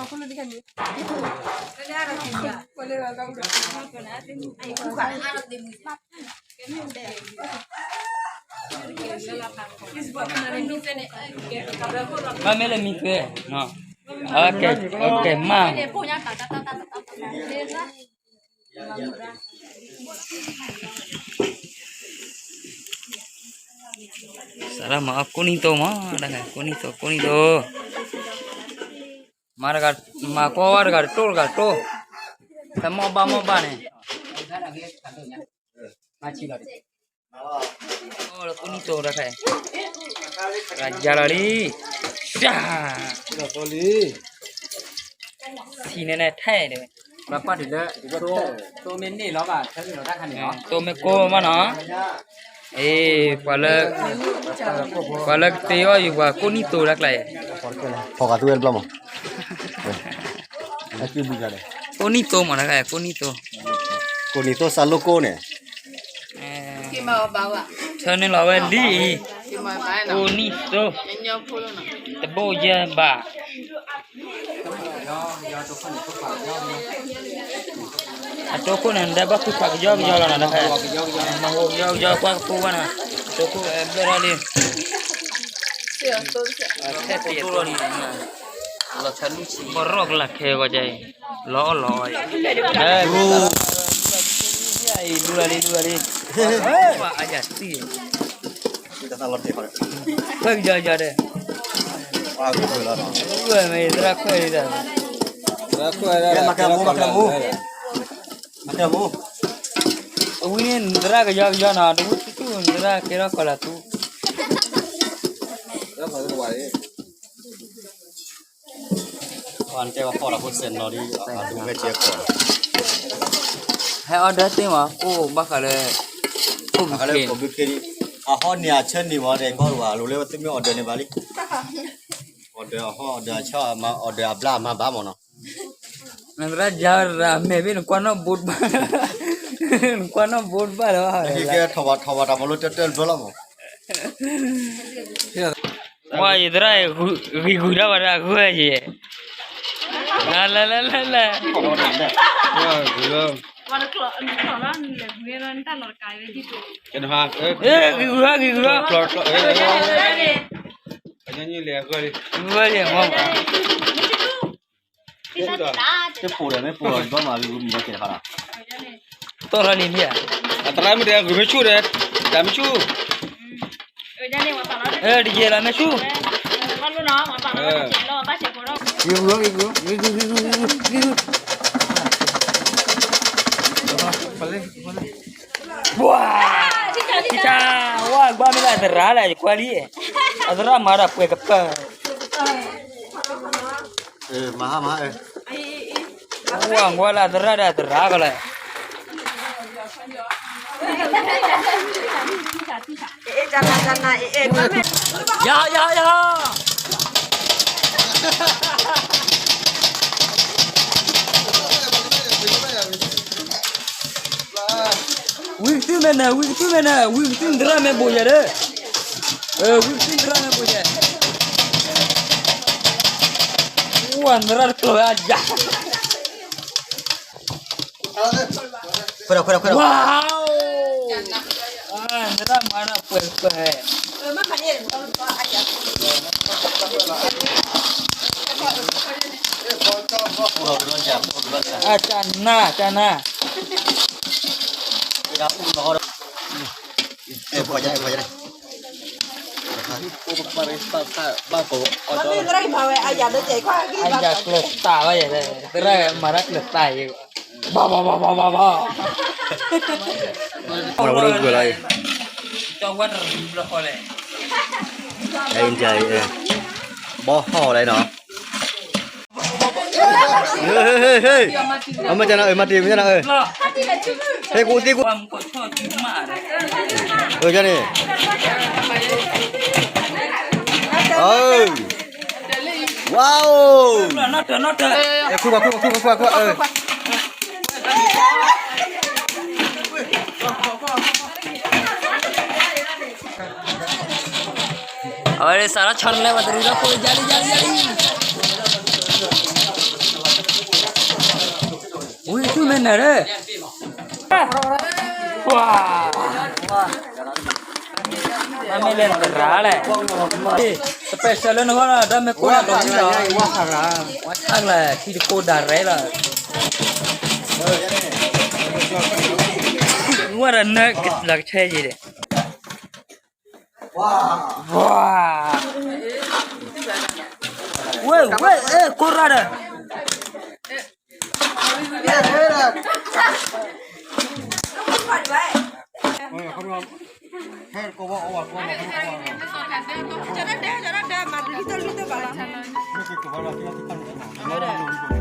မ့ၢ်လၢမံၤသွဲနီၤ, အကဲမး စးထီၣ်မၤအီၣ်ကိးနံၣ်သိမး, ကိးနံၣ်သိ ကိးနံၣ်သိ, မၤတဂၤ, မၤကွၢ်ဝဲတဂၤတတိၢ်တဂၤတတိၢ်, ဖဲမီၢ်ဘၣ်မီၢ်ဘၣ်န့ၣ်, ကိးနံၣ်သိတခါ, တဂၤယၤလီၤလံ, တၢ် ထံန့ၣ်န့ၣ်ထဲဒီး, ဘၣ်ပၢ်ဒုးလၢ တိၢ်မ့ၢ်ကိၢ်မးနီၤ, အ့ ပှၤလၢကတ့အီၣ်ယုၤပှၤကိးနံၣ်သိတၢ်ကျါအံၤ, ဖီကးသူဝဲတဘျီမး, ကိးနံၣ်သိမးတခါ, ကိးနံၣ်သိ, ကိးနံၣ်သိစးလိကိၢ်န့ၣ်, ထၢန့ၢ်လီၤဝဲလံအံၤ, ကိးနံၣ်သိ, တဘိယဲၢ်ဘး အတိခိၣ်န့ၣ် နဒဲဘၣ်ဖုခွါကယီကယီလီၤနီၤ, မၤဟိကယီကယီကွၢ်ကပိၢ်ဘၣ်နီၤ, အတိခိၣ်ဘျၢၣ်ထီၣ်လံ, ထဲတံၤအတိၢ်လီၤန့ၣ်, ဘီရီၣ်ကလးခဲဂီၤကဲအံၤ, လီၤအီၣ်လီၤအီၣ်အံၤ, လူလီၤလံ လူလီၤလံ, အယၤတံၢ် ခွဲးကယီကယီဒီး, မ့ၢ်သရၣ်ခွဲးလံဒီး, မၤကမူ မၤကမူ, အဝံၤန့ၣ် နသရၣ်ကယီကယီနီၤ, တဝံၤဆူၣ်ဆူၣ် နသရၣ်ကဲထီၣ်ကီၤလၤသူ ပှၤတဲဝဲဖီၣ်တၢ်ဖိစဲးနီၤဒီး အဒိးဝဲကဲဖီၣ်, ဟဲအီၣ်ဒၢသ့ၣ်မး ကိၢ်ဘၣ်ဃးလၢ, ကိၢ်ဘုခ့, အဟီၣ်န့ၣ်အဆၢန့ၣ်မး တဲကီၢ်ဝဲ လိၤလၢသုမ့ၢ်အီၣ်ဒၢန့ၣ်ဘၣ်လံ, အီၣ်ဒၢအဟီၣ်အီၣ်ဒၢအဆၢ အီၣ်ဒၢအဘျါအမၤဘၣ်မးနီၤ, နသရၣ်ယါရၤမဲာ်ဘ့ၣ် နကွၢ်နီၣ်ဘိတဘၣ်, နကွၢ်နီၣ်ဘိတဘၣ်လၢၤဘၣ်, ထီၣ်ဘၣ်ထီၣ်ဘၣ်တၢ်မၤလိတၢ်တၢ်တဘျီလီၤမး ဝါ ယသရၣ် ဂံၤဂုၤထီၣ်ဝဲဒၣ်ဂၢၢ်ယဲၢ်, လၢလၢလၢလၢ, ဂံၤဂုၤထီၣ် ဂံၤဂုၤထီၣ် ဂၢၢ်ယဲၢ်မး, တီၢ်ထီၣ်လံလံဧါ, အသရၣ်မ့ၢ်တဲဂုၤမ့ၢ်ဆူၣ်ဒီး, တၢ်မ့ၢ်ဆူၣ်, တယဲၢ်လီၤမ့ၢ်ဆူၣ်, ဝါ, ဝါ ကွၢ်မ့ၢ်လၢအသရၣ်လၢ ယကွၢ်လံ, အသရၣ်မၤတၢ်ပှဲၤကပၢၢ်, မၤဟါမၤဟါ, ဝါ ကွၢ်လၢအသရၣ်ဒီးအသရၣ်ကလဲၣ် ယၤ ယၤ ယၤ ဝံကသုၣ်မဲာ်နၤ ဝံကသုၣ်မဲာ်နၤ ဝံကသုၣ်နသရၣ်မ့ၢ်ဘိယၤဒီး, ဝံကသုၣ်နသရၣ်မ့ၢ်ဘိယၤ, ဝါ နသရၣ်တကျိၤဝဲအယၤ ခွဲးခွဲးခွဲးခွဲး, ဝါ, နသရၣ်မၤတၢ်ပှဲၤပှဲၤ, အတၢ်နၢ် တၢ်နၢ် အယၤကျၢၤသးဝဲယဲၢ်, သရၣ်မၤတၢ်ကျၢၤသးယဲၢ်, ဘၣ်ဘၣ်ဘၣ်ဘၣ်ဘၣ်, ဝဲတဂုၤလီၤအံၤ, ဘီဟီၣ်လဲၣ်နီၤ, ဟ့ၣ် ဟ့ၣ် ဟ့ၣ်, အမ့ၢ်ကနၣ်အၢ မၤတ့ၢ် မ့ၢ်ကနၣ်အၢ, ဟ့ၣ် ကူသံကူ, အၢ ကန့ၣ်, အၢ ဝါအိၣ်, ခွံခွါ ခွံခွါ ခွံခွါ ခွံခွါ အၢ အဝဲစးထီၣ်ဆီတလဲ ပှၤတရံးထီၣ်ဖိ ယါလံ ယါလံ ယါလံ. နၢ်ရၢၢ်, ပှၤ, မ့ၢ်လဲၤတရၣ်လဲၣ်, special လၢနဂီၢ်လီၤ, ဒီးမ့ၢ်ကိၢ်နၤဒီးဝံၤလီၤ, ဝါဆၣ်ကျဲ ထံတကိးဒၣ်ရဲလီၤ, ဝဲဒီးနၢ်လီၤကဆဲယံၤဒီး, ဝဲ, ဝဲ, အဲၣ်ကိၢ်ရၣ်ဒီး ဟဲကီးဘၣ်အီၣ်ဘၣ်ကီဘၣ်ကီဘၣ်, မ့ၢ်ကကဘၣ်လီၤက့ၤလီၤတခါန့ၣ်,